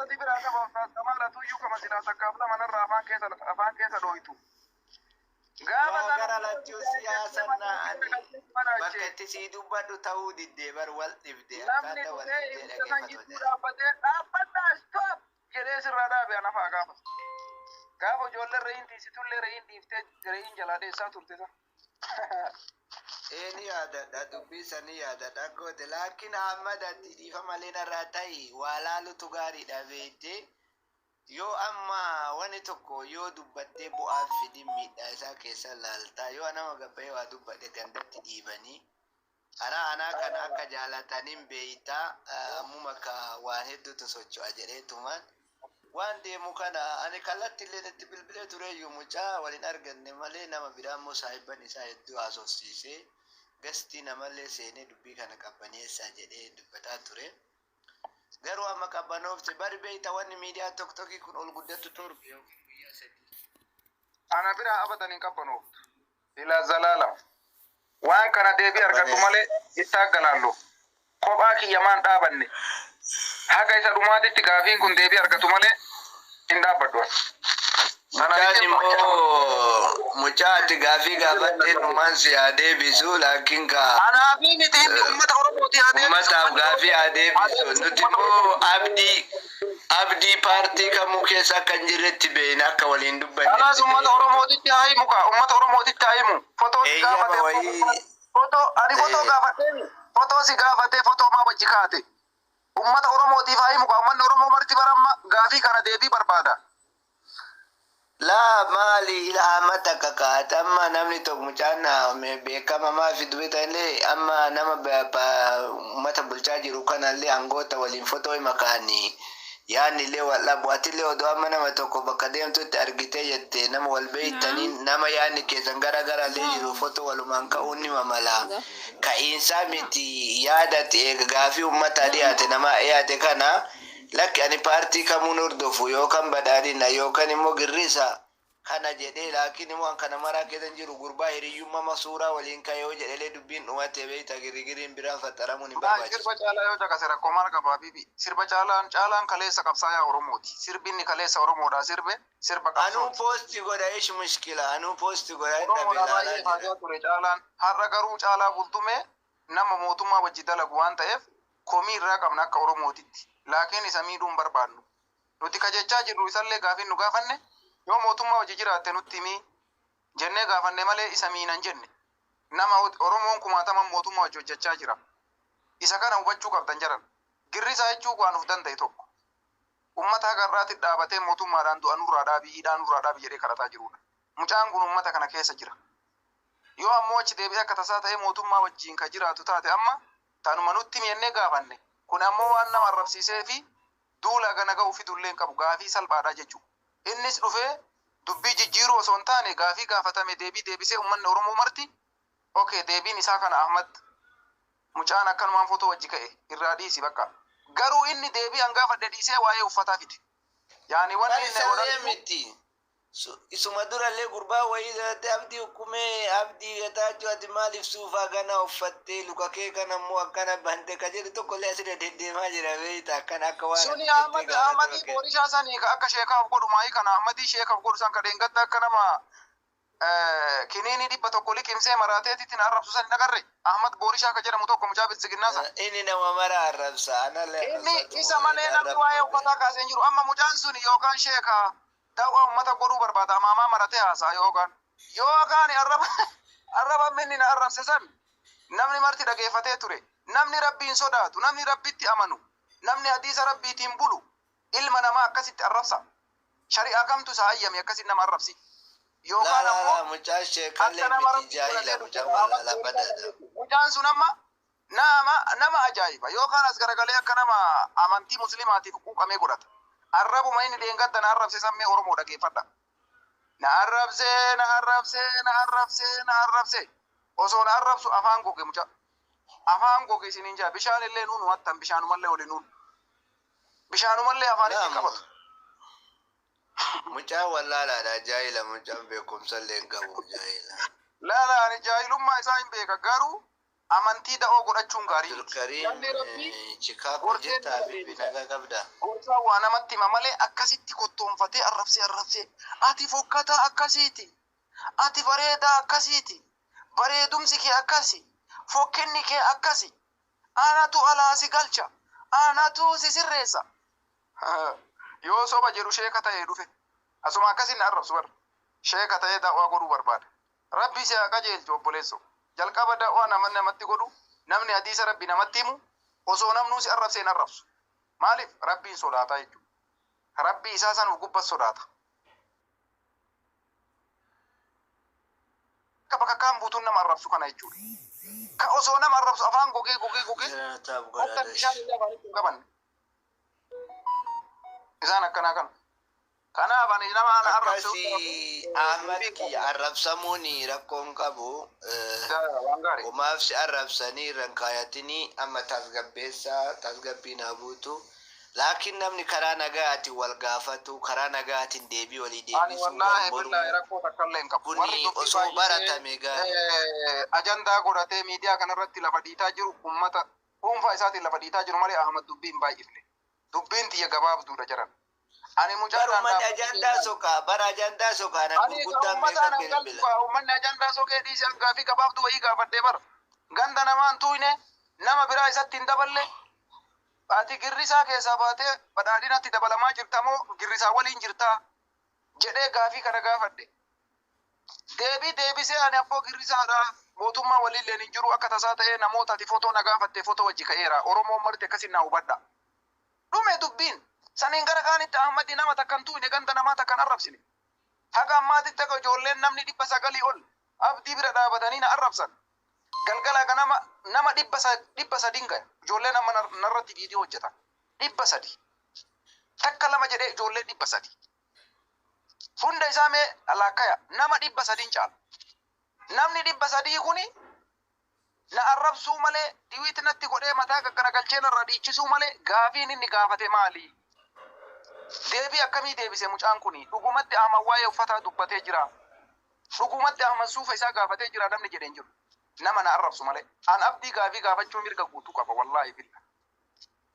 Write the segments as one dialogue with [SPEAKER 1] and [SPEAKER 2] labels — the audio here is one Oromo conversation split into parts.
[SPEAKER 1] Ustaaza si biraa qaba, Ustaaz Kamaal, atuyyuu kama silaa takkaaf lama narraa afaan keessa dhooytu. Gaafa
[SPEAKER 2] Yoo
[SPEAKER 1] sana
[SPEAKER 2] gara lachuu siyaasan ani bakka itti sii dubbadhu ta'uu diddee bar wal dhibde
[SPEAKER 1] Namni
[SPEAKER 2] akkaataa wal
[SPEAKER 1] dhufee
[SPEAKER 2] dhibdee
[SPEAKER 1] ibidda san
[SPEAKER 2] dhaggeeffatu
[SPEAKER 1] jidduu
[SPEAKER 2] jedha.
[SPEAKER 1] dhaabbatee, "Dhaabbadhaa, stop," jedhee sirraa dhaabe anafaa gaafa. Gaafa ijoolleen re'in tiisitullee re'in dhiiftee re'in jalaa dheessaa turte san.
[SPEAKER 2] Ee, ni yaadadha, dubbii sanii yaadadha goote. Laakiin Ahmad, ati dhiifa malee narraa ta'i, waa laalutu gaariidha beekte. Yoo amma wani tokko yoo dubbattee bu'aan fidin miidhaa isaa keessa laaltaa, yoo nama gabbayee waa dubbadhe gandatti dhiibanii karaa anaa kana akka jaalataniin beeytaa. Ammuma ka waan hedduutu socho'a jedheetumaan waan deemu kana ani kallatti illee itti bilbilee tureyyuu mucaa waliin arganne malee, nama biraa immoo saahibban isaa hedduu haasofsiisee gastii namallee seenee dubbii kana qabbaneessaa jedhee dubbataa ture. Garuu amma qabbanoofte bari. Beeyta, wanni miidiyaa tokko tokki kun ol guddattu 7 yookiin guyyaa 3.
[SPEAKER 1] Ana biraa abadan hin qabbanooftu. Ilaa zalaalam. Waan kana deebii argadhu malee itti aggalaallu. Kophaa kiyyamaan dhaabanne. Haga isa dhumaatitti gaafiin kun deebii argatu malee hin dhaabbadhu.
[SPEAKER 2] Mucaan immoo mucaa ati gaafii gaafattee numaan si haa deebisu, laakiin ka
[SPEAKER 1] Anaafi miti, inni uummata Oromooti haa deebisu.
[SPEAKER 2] Ummataaf gaafii haa deebisu. Nuti immoo abdii paartii kamuu keessa akka hin jirretti beekna, akka waliin dubbanne.
[SPEAKER 1] Kanaas uummata Oromootitti haa himu kaa, uummata Oromootitti haa himu. Fotoo si
[SPEAKER 2] Eeyyama
[SPEAKER 1] gaafate.
[SPEAKER 2] wayii.
[SPEAKER 1] Fotoo ani fotoo gaafadheeni. Fotoo si gaafatee fotoo maa wajji kaate. Uummata Oromootiif haa himu kaa, uummanni Oromoo marti baramma gaafii kana deebii barbaada.
[SPEAKER 2] Laa, maali, ila amma takka kaate, amma namni tokko mucaan beekama maafi dubbata illee, amma nama uummata bulchaa jiru kanallee angoota waliin fotoo hima kaanii yaadni illee wal dhabu. Atillee odoo amma nama tokko bakka deemtutti argitee jette, nama wal beeytanii, nama yaadni keessan gara garallee jiru fotoo walumaan ka'uun ni mamala. Ka'iinsaa miti, yaadati eega gaafii uummataa dhiyaate nama dhiyaate kana, lakki, ani paartii kamuun hordofu yookaan badhaadhina yookaan immoo girrisa kana jedhee, laakiin immoo an kana maraa keessa hin jiru, gurbaa hiriyyummaa suuraa waliin ka'e yoo jedhelee dubbiin dhumate. Beeyta, girrigirriin biraan faxaramuun hin
[SPEAKER 1] Maa
[SPEAKER 2] barbaachisu.
[SPEAKER 1] sirba Caalaa yoo caqase rakkoo maal qabaa bibi? Sirba Caalaan kaleessa qabsaayaa Oromooti. Sirbinni kaleessa Oromoodhaa sirbe sirba
[SPEAKER 2] Anuu
[SPEAKER 1] qabsooti.
[SPEAKER 2] post godha, ish mushkila, anuu post godha hin dhabe
[SPEAKER 1] Oromoodhaa
[SPEAKER 2] ilaalaa
[SPEAKER 1] baay'ee
[SPEAKER 2] jira.
[SPEAKER 1] faayaa ture Caalaan. Har'a garuu Caalaa Bultumee nama mootummaa wajji dalagu waan ta'eef komii irraa qabna akka Oromootitti. Laakiin isa miidhuu hin barbaannu. Nuti ka jechaa jirru isallee gaafiin nu gaafanne, yoo mootummaa wajji jiraatte nutti himii jennee gaafanne malee isa miinan jenne. Nama Oromoon kumaataman mootummaa wajji hojjechaa jira. Isa kana hubachuu qabdan jaran. Girrisaa jechuu waan of danda'e tokko. Uummata haga har'aatti dhaabatee mootummaadhaan du'a nurraa dhaabii, hidhaa nurraa dhaabii jedhee kadhataa jirudha. Mucaan kun uummata kana keessa jira. Yoo ammoo achi deebi'ee akka tasaa ta'ee mootummaa wajjiin ka jiraatu taate, amma tanuma nutti himi gaafanne. Kun ammoo waan nama arrabsiisee fi duula gana ga'u fidullee hin qabu, gaafii salphaadha jechuudha. Innis dhufee dubbii jijjiiruu osoo hin taane, gaafii gaafatame deebii deebisee, uummanni Oromoo marti okay, deebiin isaa kana, Ahmad mucaan akkanumaan footoo wajji ka'e irraa dhiisi bakka. Garuu inni deebii an gaafadhe dhiisee waa'ee uffataa fide. Yaani wanni inni
[SPEAKER 2] Isallee
[SPEAKER 1] godhatu
[SPEAKER 2] miti. Isuma durallee gurbaa wayii jalatti Abdii hukumee, "Abdii Getaachoo, ati maaliif suufaa kana uffattee luka kee kana immoo akkana bante?" ka jedhu tokkollee asirra deddeemaa jira, beeyta, akkana akka waan
[SPEAKER 1] Suni
[SPEAKER 2] ati jettee
[SPEAKER 1] Ahmad
[SPEAKER 2] gaafate
[SPEAKER 1] Ahmadii
[SPEAKER 2] fakkeessa.
[SPEAKER 1] boorishaa sanii ka akka sheekaaf godhu maayii kana, Ahmadii sheekaaf godhu san, ka dheengadda akka nama kiniinii 100 liqimsee maraateetitti na arrabsu san hin agarre. Ahmad Boorishaa ka jedhamu tokko, mucaa biltsiginnaa san.
[SPEAKER 2] Inni nama mara arrabsa, anallee
[SPEAKER 1] Inni
[SPEAKER 2] arrabsaa
[SPEAKER 1] isa malee namni waa'ee uffataa kaasee hin jiru. Amma mucaan suni yookaan sheekaa dawaa ummata godhuu barbaada, amaamaa maratee haasa'a, yookaan arraba inni na arrabse san namni marti dhageeffatee ture. Namni Rabbiin sodaatu, namni Rabbitti amanu, namni hadiisa Rabbiitiin bulu ilma namaa akkasitti arrabsa? Shari'aa kamtu isa hayyame akkasitti nama arrabsi?
[SPEAKER 2] Laa
[SPEAKER 1] Yookaan
[SPEAKER 2] laa
[SPEAKER 1] ammoo
[SPEAKER 2] laa, mucaan sheekallee
[SPEAKER 1] akka nama
[SPEAKER 2] miti,
[SPEAKER 1] Rabbi
[SPEAKER 2] jaahila
[SPEAKER 1] godhatee
[SPEAKER 2] mucaan
[SPEAKER 1] dubbata. Ahmad
[SPEAKER 2] wallaalaa badaadha.
[SPEAKER 1] Mucaan sun amma nama ajaa'iba, yookaan as garagalee akka nama amantii musliimaatiif quuqamee godhata. Arrabuma inni dheengadda na arrabse sammee Oromoo dhageeffadha. Na arrabsee, na arrabsee, na arrabsee, na arrabsee, osoo na arrabsu afaan goge, mucaa afaan goge isiniin jaa. Bishaan illee nuun wattan, bishaanumallee oli nuun bishaanumallee afaanitti hin
[SPEAKER 2] Naam.
[SPEAKER 1] qabatu.
[SPEAKER 2] Mucaan wallaalaadha, jaahila, mucaan beekumsa illee hin qabu, jaahila.
[SPEAKER 1] Laala, ani jaahilummaa isaa hin beeka, garuu Amantii da'oo godhachuun gaarii miti.
[SPEAKER 2] Abdulkariim
[SPEAKER 1] Jalli Rabbii
[SPEAKER 2] Chikaagoo
[SPEAKER 1] gorsee
[SPEAKER 2] jirta
[SPEAKER 1] nama
[SPEAKER 2] Habibi,
[SPEAKER 1] deebisa.
[SPEAKER 2] nagaa qabda.
[SPEAKER 1] Gorsaa waa namatti hima malee akkasitti kottoonfatee arrabsee arrabsee, ati fokkataa akkasiiti, ati bareedaa akkasiiti, bareedumsi kee akkasi, fokkinni kee akkasi, anatu alaa si galcha, anatu si sirreessa. Yoo soba jedhu sheeka ta'ee dhufe asuma akkasin na arrabsu bara. Sheeka ta'ee da'waa godhuu barbaada. Rabbi si haa qajeelchu, obboleesso. Jalqaba da'waa nama namatti godhu, namni hadiisa Rabbi namatti himu osoo namnuu si arrabsee hin arrabsu. Maaliif? Rabbiin sodaataa jechuudha. Rabbi isaa san gubbas sodaata. Akka bakka kaan buutuun nama arrabsu kana jechuudha. Ka osoo nama arrabsu afaan gogee gogee gogee
[SPEAKER 2] Jira taab
[SPEAKER 1] akka
[SPEAKER 2] godhaadha.
[SPEAKER 1] bishaan illee afaanitti hin qabanne. Isaan akkanaa kana. Kanaaf ani nama ana arrabsu
[SPEAKER 2] Akkasii Ahmad kiyya, arrabsamuun rakkoon qabu.
[SPEAKER 1] waan gaarii.
[SPEAKER 2] Umaaf si arrabsanii irran kaayatinii amma tasgabbeessaa, tasgabbii naa buutu. Laakiin namni karaa nagaatiin wal gaafatu, karaa nagaatiin deebii walii
[SPEAKER 1] Ani
[SPEAKER 2] deebisuu wal
[SPEAKER 1] wallaahi billaahi
[SPEAKER 2] mormuu
[SPEAKER 1] rakkoo takka illee hin qabu.
[SPEAKER 2] kuni
[SPEAKER 1] Warri dubbii
[SPEAKER 2] osoo
[SPEAKER 1] baay'isee
[SPEAKER 2] baratame gaarii.
[SPEAKER 1] Ajandaa godhatee miidiyaa kanarratti lafa dhiitaa jiru ummata dhuunfaa isaatiin lafa dhiitaa jiru malee Ahmad dubbii hin baay'ifne. Dubbiin tiyya gabaabduudha jedhan. Ani
[SPEAKER 2] Bar
[SPEAKER 1] mucaadhaan
[SPEAKER 2] ummanni
[SPEAKER 1] dhaabbatee
[SPEAKER 2] ajandaa soqaa, bara ajandaa soqaa na
[SPEAKER 1] Ani
[SPEAKER 2] gurguddaan meeqa
[SPEAKER 1] uummataan hangaltu
[SPEAKER 2] bilbila.
[SPEAKER 1] kaa uummanni ajandaa soqee dhiisee hangaa fi gabaabduu wayii gaafadhee bara. Ganda namaan tuuyne, nama biraa isatti hin daballe. Ati girrisaa keessaa baatee badhaadhinatti dabalamaa jirta moo girrisaa waliin jirtaa jedhee gaafii kana gaafadhe. Deebii deebisee, ani abboo girrisaadha, mootummaa waliilleen hin jiru, akka tasaa ta'ee namoota ati fotoo na gaafatte fotoo wajji ka'eera, Oromoon marti akkasin naa hubadha. Dhume dubbiin. Saniin gara kaanitti Ahmadi nama takkan tuuyne, ganda namaa takkan arrabsine. Haga ammaatitti akka ijoolleen namni 900 ol Abdii bira dhaabatanii na arrabsan. Galgala ganama nama 300n gaya. Ijoolleen amma narratti viidiyoo hojjetan. 300. Takka lama jedhee ijoollee 300. Hunda isaa mee laakkaya, nama 300n caala. Namni 300 kuni na arrabsuu malee, diwiit natti godhee mataa gaggaragalchee narra dhiichisuu malee, gaafiin inni gaafate maali? Deebii akkamii deebise mucaan kuni? Dhugumatti Ahmad waa'ee uffataa dubbatee jira. Dhugumatti Ahmad suufa isaa gaafatee jira namni jedhee hin jiru. Nama na arrabsu malee. An Abdii gaafii gaafachuu mirga guutuu qaba, wallaahi billa.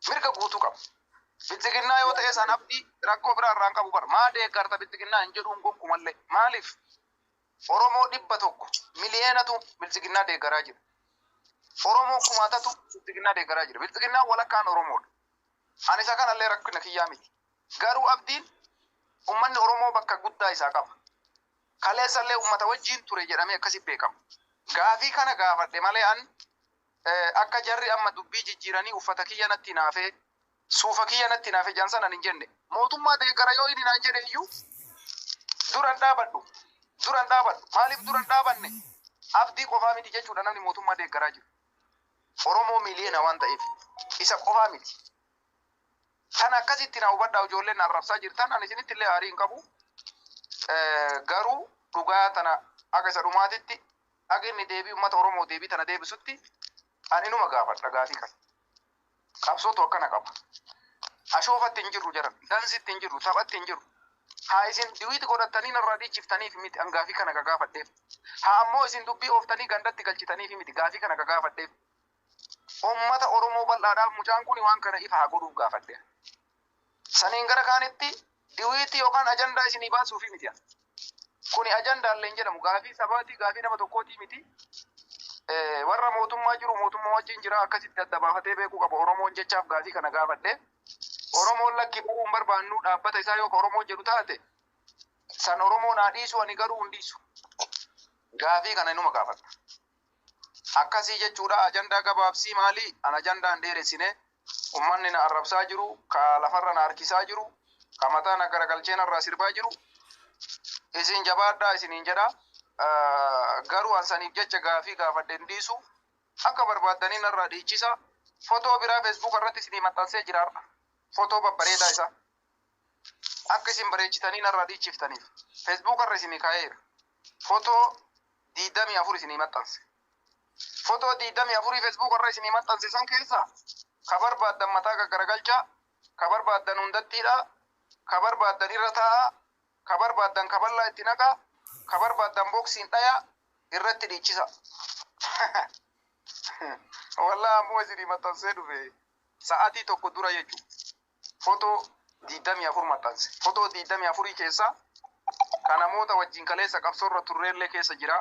[SPEAKER 1] Mirga guutuu qaba. Bilxiginnaa yoo ta'e san Abdii rakkoo biraa irraa hin qabu bara. Maa deeggarta bilxiginnaa hin jedhuun gonkumallee. Maaliif? Oromoo 100 miliyeenatu bilxiginnaa deeggaraa jira. Oromoo kumaatatu bilxiginnaa deeggaraa jira. Bilxiginnaa walakkaan Oromoodha. Ani isa kanallee rakkina kiyyaa miti. Garuu Abdiin ummanni Oromoo bakka guddaa isaa qaba. Kaleessallee ummata wajjin ture jedhamee akkasi beekama. Gaafii kana gaafadhe malee an akka jarri amma dubbii jijjiiranii uffata kiyya natti naafee, suufa kiyya natti naafee jedhan sana hin jenne. Mootummaa deeggara yoo inni naan jedhe iyyuu duran dhaabadhu. Duran dhaabadhu. Maaliif duran dhaabanne? Abdii qofaa miti jechuudha namni mootummaa deeggaraa jiru. Oromoo miliyoona waan ta'eef isa qofaa miti. Kan akkasitti na hubadhaa, ijoolleen na arrabsaa jirtan, ani isinitti illee aarii hin qabu. Garuu dhugaa tana akka isa dhumaatitti, akka inni deebii uummata Oromoo deebii tana deebisutti ani numa gaafadha gaafii kana. Qabsootu akkana qaba. Ashoofatti hin jirru jedhan, dansitti hin jirru, taphatti hin jirru. Haa isin diwiit godhattanii narraa dhiichiftaniif miti an gaafii kana gaafadheef. Haa ammoo isin dubbii ooftanii gandatti galchitaniif miti gaafii kana gaafadheef. Uummata Oromoo bal'aadhaaf mucaan kun waan kana ifa haa godhuuf gaafadhe. Saniin gara kaanitti diwiitii yookaan ajandaa isinii baasuufi miti. Kuni ajandaallee hin jedhamu, gaafii sabaatii, gaafii nama tokkootii miti. Warra mootummaa jiru, mootummaa wajjin jira, akkasitti adda baafatee beekuu qaba Oromoon jechaaf gaafii kana gaafadhe. Oromoon lakki baruu hin barbaannu, dhaabbata isaa yoo ka Oromoon jedhu taate san Oromoon haa dhiisu, ani garuu hin dhiisu. Gaafii kana inuma gaafadha. Akkasii jechuudha. Ajandaa gabaabsii maali? An ajandaa hin dheeressine. Ummanni na arrabsaa jiru, ka lafarra na harkisaa jiru, ka mataa na garagalchee narraa sirbaa jiru. Isin jabaadhaa isiniin jedha. Garuu an saniif jecha gaafii gaafadhe hin dhiisu. Akka barbaaddanii narraa dhiichisa. Fotoo biraa Facebook irratti isinii maxxansee jira har'a. Fotoo babbareedaa isaa. Akka isin bareechitanii narraa dhiichiftaniif. Facebook irra isinii kaa'eera. Fotoo 24 isinii maxxanse. Fotoo 24 Facebook irra isinii maxxanse san keessa ka barbaaddan mataa gaggaragalchaa, ka barbaaddan hundattiidha, ka barbaaddan irra taa'aa, ka barbaaddan kaballaa itti naqaa, ka barbaaddan boksiin dhayaa irratti dhiichisa. Wallaa ammoo isinii maxxansee dhufe sa'aatii tokko dura jechuudha. Fotoo 24 maxxanse. Fotoo 24 keessaa kan namoota wajjin kaleessa qabsoorra turreellee keessa jira.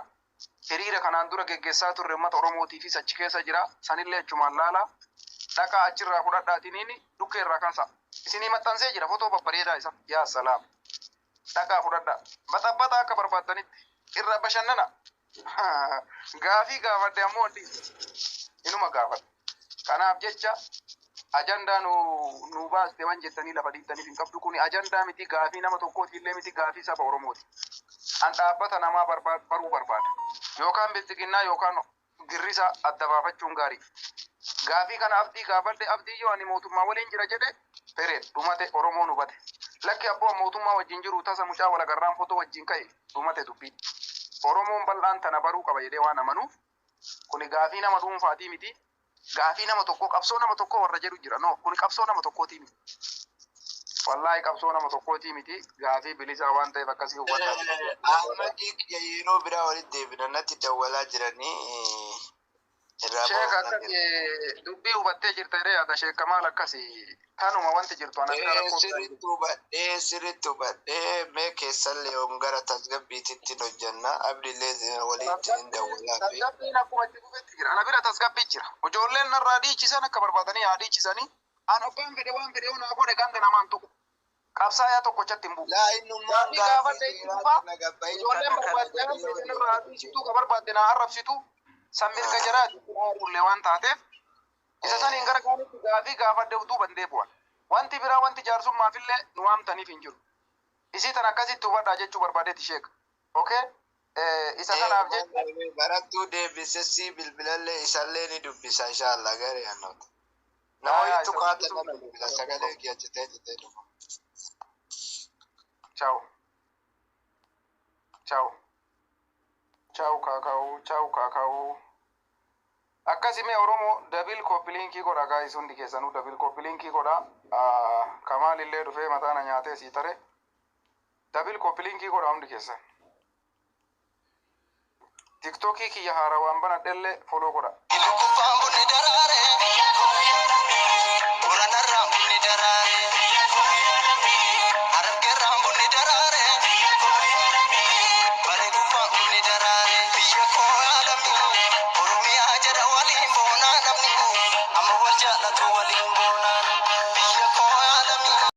[SPEAKER 1] Hiriira kanaan dura geggeessaa turre uummata Oromootiifis achi keessa jira. Sanillee achumaan laala. Dhaqaa achirraa fudhadhaatiniin dhukkee irraa kaasa. Isinii maxxansee jira fotoo babbareedaa isa. Yaa salaam. Dhaqaa fudhadhaa. Baxabbataa akka barbaaddanitti irra bashannana. Gaafii gaafadhe ammoo inuma gaafadhe. Kanaaf jecha ajandaa nu baaste waan jettanii lafa dhiittaniif hin qabdu. Kuni ajandaa miti, gaafii nama tokkooti illee miti, gaafii saba Oromooti. An dhaabbata namaa baruu barbaada. Yookaan bilxiginnaa yookaan girrisa adda baafachuun gaarii. Gaafii kana Abdii gaafadhe. Abdii yoo ani mootummaa waliin jira jedhe, fere dhumate, Oromoon hubate. Lakki abboo, mootummaa wajjin jiru, tasa mucaa walagarraan fotoo wajjin ka'e, dhumate dubbii. Oromoon bal'aan tana baruu qaba jedhee waan amanuuf, kuni gaafii nama dhuunfaatii miti. Gaafii nama tokkoo, qabsoo nama tokkoo warra jedhu jira. No, kuni qabsoo nama tokkootii miti. Wallaahi qabsoo nama tokkootii miti. Gaafii bilisaa waan ta'eef akkasii hubadhaa.
[SPEAKER 2] Ahmadii kiyya, yeroo biraa walitti deebina, natti dawwalaa jiranii irraa
[SPEAKER 1] Sheek
[SPEAKER 2] bahuuf nan
[SPEAKER 1] akkasi dubbii hubattee jirta jedhee yaada. Sheek Kamaal, akkasi tanuma wanti jirtu ana bira rakkoo biraa hin jiru.
[SPEAKER 2] Sirriitti hubadhee, sirriitti hubadhee. Mee keessallee yoom gara tasgabbiititti hojjenna, Abdiillee walitti hin dawwalaa fi
[SPEAKER 1] Tasgabbiin akkuma itti fufetti jira. Ana bira tasgabbii jira. Ijoolleen narraa dhiichisan akka barbaadanii haa dhiichisanii. An abbaan fedhe waan fedhe yoo naa godhe ganda namaan tuqu. Qabsaayaa tokkochatti hin bu'u.
[SPEAKER 2] Laa, innummaan
[SPEAKER 1] Gaafii
[SPEAKER 2] gaafii
[SPEAKER 1] gaafadhe itti
[SPEAKER 2] seeraa
[SPEAKER 1] fufaa.
[SPEAKER 2] kana gabbaa'ii
[SPEAKER 1] Ijoolleen
[SPEAKER 2] kana kana
[SPEAKER 1] barbaadde
[SPEAKER 2] jedhee
[SPEAKER 1] waan fedhe
[SPEAKER 2] waliin
[SPEAKER 1] narraa dhiichituu, ka barbaadde naa arrabsitu. San mirga jaraati ullee waan taateef. Isa saniin gara gaariitti gaafii gaafadhe duuban deebi'an. Wanti biraa wanti jaarsummaafillee nu waamtaniif hin jiru. Isii tan akkasitti hubadhaa jechuu barbaadeeti, sheeka. Okay? Isa kanaaf jecha
[SPEAKER 2] Barattuu deebisessi bilbilallee isallee ni dubbisa inshallah garee annoota.
[SPEAKER 1] Yaa
[SPEAKER 2] Nama
[SPEAKER 1] isa
[SPEAKER 2] tuqaata
[SPEAKER 1] dubbisuu
[SPEAKER 2] nama bilbila sagalee kiyya citee citee dhufa.
[SPEAKER 1] Ciao. Ciao. Ciao kaakaa'u, ciao kaakaa'u. Akkasime Oromoo, double copy linkii godha guys, hundi keessanuu double copy linkii godha. Kamaal illee dhufee mataa na nyaatee sii tare. Double copy linkii godha hundi keessan. Tiktokii kiyya haarawaan banadhellee follow godha.
[SPEAKER 3] Kubbaan bunni daraare.